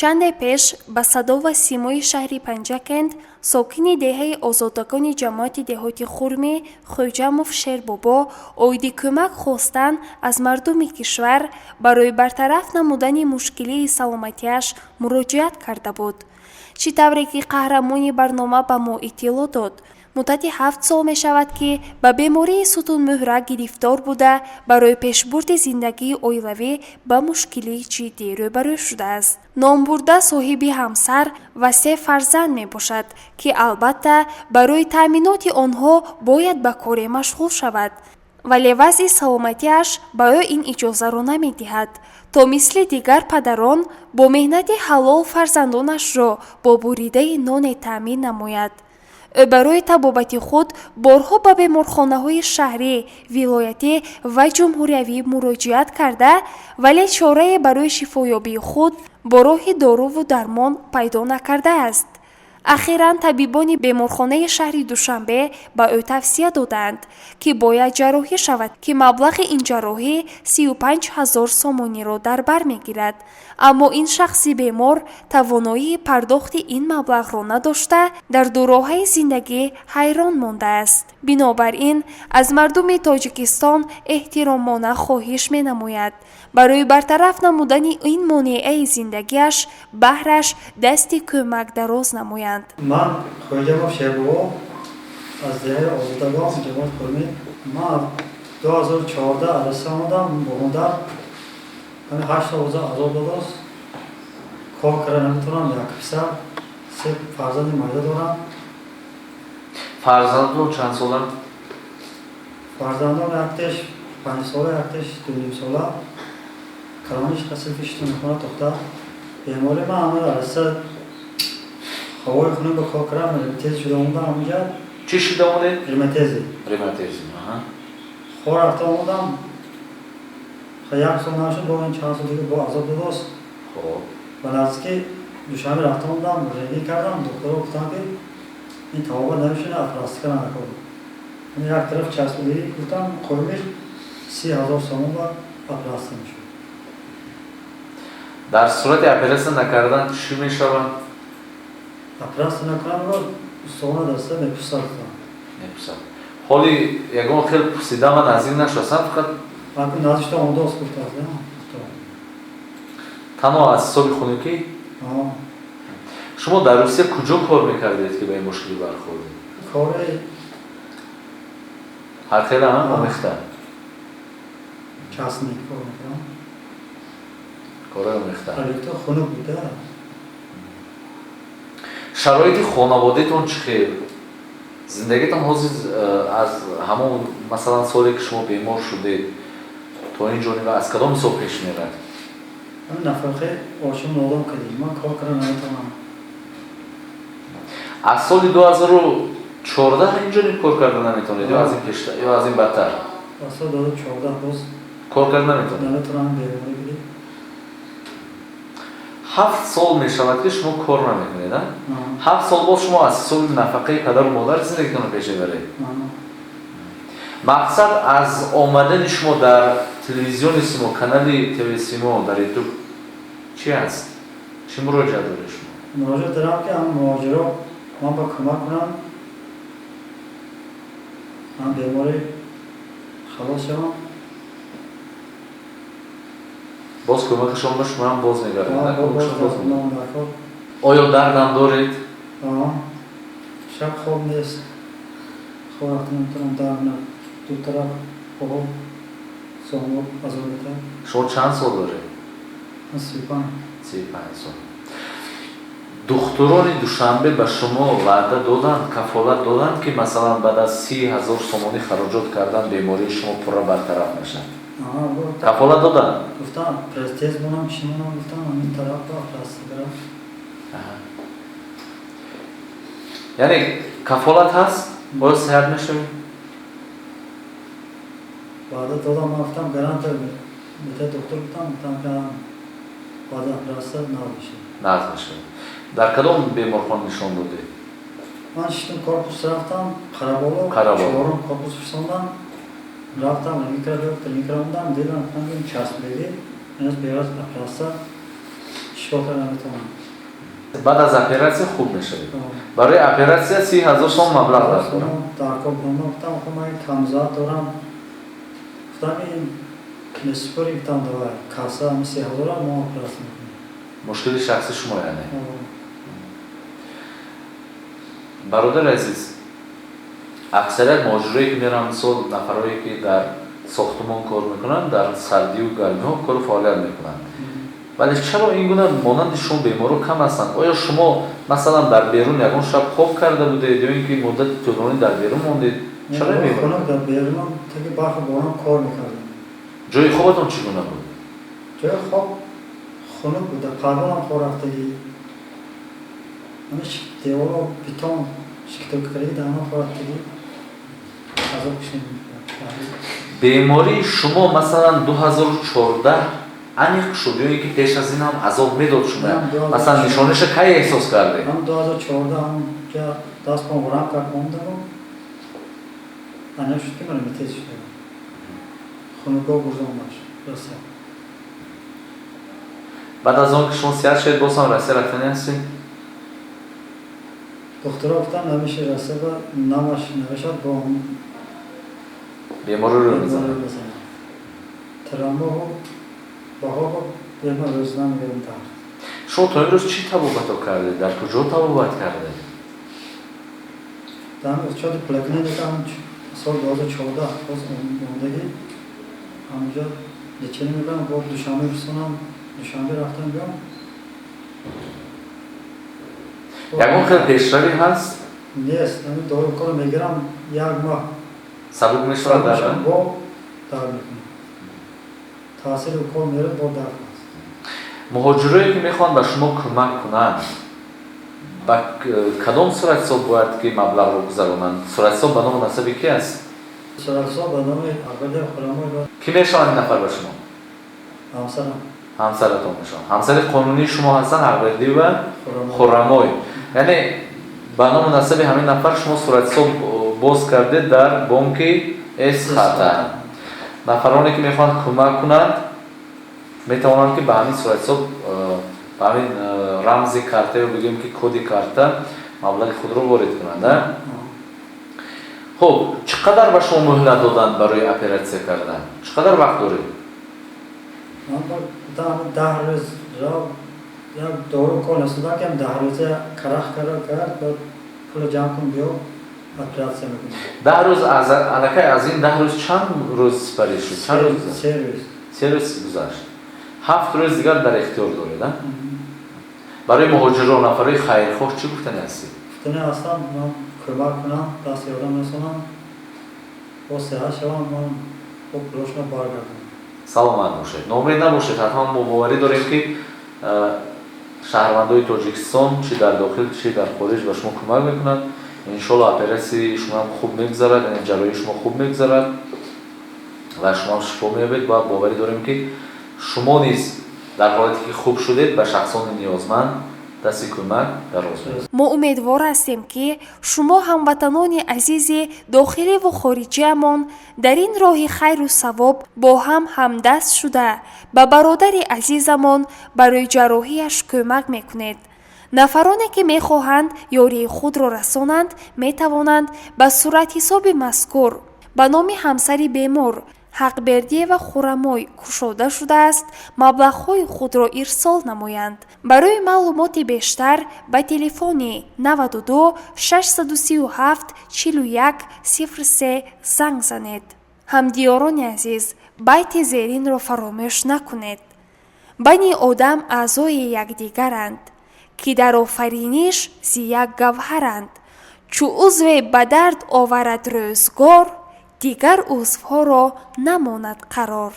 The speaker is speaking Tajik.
Чанде пеш ба садо ва симои шаҳри Панҷакент сокини деҳаи Озодагони ҷамоати деҳоти Хурмӣ Хӯҷамов Шербобо оиди кӯмак хостан аз мардуми кишвар барои бартараф намудани мушкилии саломатиаш муроҷиат карда буд. Чӣ тавре ки қаҳрамони барнома ба мо иттилоъ дод, муддати 7 сол мешавад, ки ба бемории сутунмӯҳра гирифтор буда, барои пешбурди зиндагии оилавӣ ба мушкилии ҷиддӣ рӯбарӯ шудааст. Номбурда соҳиби ҳамсар ва се фарзанд мебошад, ки албатта барои таъминоти онҳо бояд ба коре машғул шавад, вале вазъи саломатиаш ба ӯ ин иҷозаро намедиҳад, то мисли дигар падарон бо меҳнати ҳалол фарзандонашро бо буридаи ноне таъмин намояд. Ӯ барои табобати худ борҳо ба беморхонаҳои шаҳрӣ, вилоятӣ ва ҷумҳуриявӣ муроҷиат карда, вале чорае барои шифоёбии худ бо роҳи доруву дармон пайдо накардааст. Ахиран табибони беморхонаи шаҳри Душанбе ба ӯ тавсия додаанд, ки бояд ҷарроҳӣ шавад, ки маблағи ин ҷарроҳӣ 35 000 сомониро дар бар мегирад. Аммо ин шахси бемор тавоноии пардохти ин маблағро надошта, дар дуроҳаи зиндагӣ ҳайрон мондааст. Бинобар ин аз мардуми Тоҷикистон эҳтиромона хоҳиш менамояд, барои бартараф намудани ин монеаи зиндагиаш баҳраш дасти кӯмак дароз намоянд. Ман Хоҷамов Шербобо аз деҳаи Озодагон, ҷамоат Хурмӣ. Ман 2014 Араса омадам бо модар. Ҳамин 8 сол азоб додааст, кор карда наметавонам. Як писар, се фарзанди майда дорам. Фарзандон чанд сола? Фарзандон яктеш 5 сола, яктеш 2,5 сола, калониш синфи шашум мехонад, духтар. Бемори ман ҳама Араса ҳавои хунук ба кор кардам, ревматизм шуда омадам ҳаминҷа. Чӣ шуда омадед? Ревматизм. Ревматизм. Хор рафта омадам, як сол нашуд, бо ин чанд сол дига бо азоб додааст. Ба наздики Душанбе рафта омадам, рентген кардам. Духтуро гуфтанд, ки ин табобат намешавад, операция накун. Як тараф часпидагӣ гуфтам, қурмиш 30 000 сомон ба операция мешуд. Дар сурати операция накардан чӣ мешавад? Операция накунам, устухона даста мепусад, гуфтам. Мепусад. Ҳоли ягон хел пусида ва наздик нашудасан, фақат? Наздик омодааст, гуфтааст. Танҳо аз ҳисоби хунукӣ. Шумо дар Русия куҷо кор мекардед, ки ба ин мушкилӣ бархӯрдед? Кори Ҳархела омехта? Частный кор мекардам. Кораи омехта. Албатта, хунук буда. Шароити хонаводаатон чӣ хел? Зиндагитон ҳозир аз ҳамон, масалан, соле ки шумо бемор шудед то ин ҷониба аз кадом ҳисоб пеш мерад? Нафақаи очим нодом кардем, ман кор карда наметавонам. Аз соли 2014 ин ҷониб кор карда наметавонед ё аз ин пеш, ё аз ин бадтар? Аз соли 2014 боз. Кор карда наметавонед? Наметавонам, беморӣ бидем. 7 сол мешавад, ки шумо кор намекунед, 7 сол боз шумо аз ҳисоби нафақаи падару модар зиндагитонро пеш мебаред. Мақсад аз омадани шумо дар телевизиони Симо, канали ТВ Симо дар Ютуб чӣ аст? Чӣ муроҷиат доред шумо? Муроҷиат дорам, ки ҳам муҳоҷиро ман ба кӯмак кунам, ман беморӣ халос шавам. Боз кӯмакашон ба шумоам боз мегардад? Оё дардам доред? Шаб хоб нест, хоб рафта наметавонам, дард ду тараф поҳо, зону азоб метавад. Шумо чанд сол доред? 35. 35 сол. Духтурони Душанбе ба шумо ваъда доданд, кафолат доданд, ки масалан баъд аз 30 000 сомонӣ хароҷот кардан бемории шумо пурра бартараф мешавад? Кафолат доданд? Гуфтам, протез монам, чӣ монам, гуфтам, ҳамин тараф тараф. Яъне кафолат ҳаст, бояд сиҳат мешавӣ? Ваъда додам, ман гуфтам, гарантия мета духтур, гуфтам, гуфтам, баъд операция нағз мешавад. Нағз мешавад. Дар кадом беморхона нишон додед? Ман шиштум корпус рафтам, Қараболо, чорум корпус фирсондам, рафтам, рентген мондам, дидам, гуфтам, часпидагӣ, инас беғараз операция. Чикор карда наметавонам. Баъд аз оператсия хуб мешавед. Барои оператсия 30 000 сом маблағ даркор. Даркор. Ман гуфтам, хуб, ман камзоат дорам, гуфтам, ин месупорӣ, гуфтам, давай касса ами 3000-ра мо оператсия мекунем. Мушкили шахси шумо яъне. Бародари азиз, аксарият муҳоҷирое ки мераванд, мисол, нафарое ки дар сохтумон кор мекунанд, дар сардию гармиҳо кору фаъолият мекунанд, вале чаро ин гуна монанди шумо беморо кам ҳастанд? Оё шумо, масалан, дар берун ягон шаб хоб карда будед ё ин ки муддати тӯлонӣ дар берун мондед? Чаро? Дар берун таги барфу борон кор мекардем. Ҷои хобатон чӣ гуна буд? Ҷои хоб хунук буд, дар парвонам хоб рафтагӣ, деворо бетон шиктокарӣ, дар ҳама хоб рафтагӣ, азоб кашидем. Бемории шумо, масалан, 2014 аниқ шуд ё ин ки пеш аз ин ҳам азоб медод шумо? Масалан, нишонаша кай эҳсос кардед? Ҳам 2014 ҳамҷа дастпом варам кард, омдаму аниқ шуд, ки ман тез шуда, хунукҳо гурзонаш Россия. Баъд аз он ки шумо сиҳат шудед, боз ҳам Россия рафтанӣ ҳастед? Духтуро гуфтан, намеши Россия, ба намаш намешад, бо беморӣ рӯ мезанад. Тирамоҳу баҳор бемор рӯзна мегирем дард. Шумо то имрӯз чӣ табобато кардед, дар куҷо табобат кардед? Дар чоди поликлиника соли 2014 боз омодагӣ, ҳамҷо лечение мекардам, бо Душанбе бисонам, Душанбе рафтам, биём. Ягон хел пешравӣ ҳаст? Нест. Ҳамин дору корро мегирам, як моҳ сабук мешавад дар бо дард мекунам, таъсири укол мерад, бо дард аст. Муҳоҷирое ки мехоҳанд ба шумо кӯмак кунанд, ба кадом суратҳисоб бояд ки маблағро гузаронанд? Суратҳисоб ба ному насаби ки аст? Суратҳисоб ба номи Ҳақбердиев Хурамой. Кӣ мешаванд ин нафар ба шумо? Ҳамсарам. Ҳамсаратон мешаванд. Ҳамсари қонунии шумо ҳастанд Ҳақбердиева Хуррамой. Яъне ба ному насаби ҳамин нафар шумо суратҳисоб боз кардед дар бонки Эсхата. Нафароне ки мехоҳанд кӯмак кунанд, метавонанд ки ба ҳамин суратҳисоб, ба ҳамин рамзи карта ё бигӯем ки коди карта маблағи худро ворид кунанд. Хуб, чӣ қадар ба шумо муҳлат доданд барои оператсия кардан? Чӣ қадар вақт доред? 10 рӯз як дору кор насудам, ки 10 рӯза карах кард, пула ҷамъ кун, биё, оператсия мекунем. 10 рӯз аллакай, аз ин 10 рӯз чанд рӯз сипарӣ шуд? Чанд рӯз? 3 рӯз. 3 рӯз гузашт, 7 рӯз дигар дар ихтиёр доред. Барои муҳоҷирон, нафарои хайрхоҳ чӣ гуфтани ҳастед? Гуфтани ҳастам, ман кӯмак кунам, даст ёрдам расонам, бо сеҳат шавам, ман бо пулошона баргардам. Саломат бошед, ноумед набошед. Ҳатман мо боварӣ дорем, ки шаҳрвандои Тоҷикистон, чӣ дар дохил, чӣ дар хориҷ, ба шумо кӯмак мекунанд. Иншолло, оператсияи шумоам хуб мегузарад, яъне ҷарроҳии шумо хуб мегузарад ва шумоам шифо меёбед ва боварӣ дорем, ки шумо низ дар ҳолате ки хуб шудед, ба шахсони ниёзманд дасти кӯмак дароз мекунед. Мо умедвор ҳастем, ки шумо, ҳамватанони азизи дохиливу хориҷиамон, дар ин роҳи хайру савоб бо ҳам ҳамдаст шуда, ба бародари азизамон барои ҷарроҳияш кӯмак мекунед. Нафароне ки мехоҳанд ёрии худро расонанд, метавонанд ба суратҳисоби мазкур ба номи ҳамсари бемор Ҳақбердиева Хурамой кушода шудааст, маблағҳои худро ирсол намоянд. Барои маълумоти бештар ба телефони 92 637 41 03 занг занед. Ҳамдиёрони азиз, байти зеринро фаромӯш накунед: бани одам аъзои якдигаранд, ки дар офариниш зи як гавҳаранд. Чу узве ба дард оварад рӯзгор, дигар узвҳоро намонад қарор.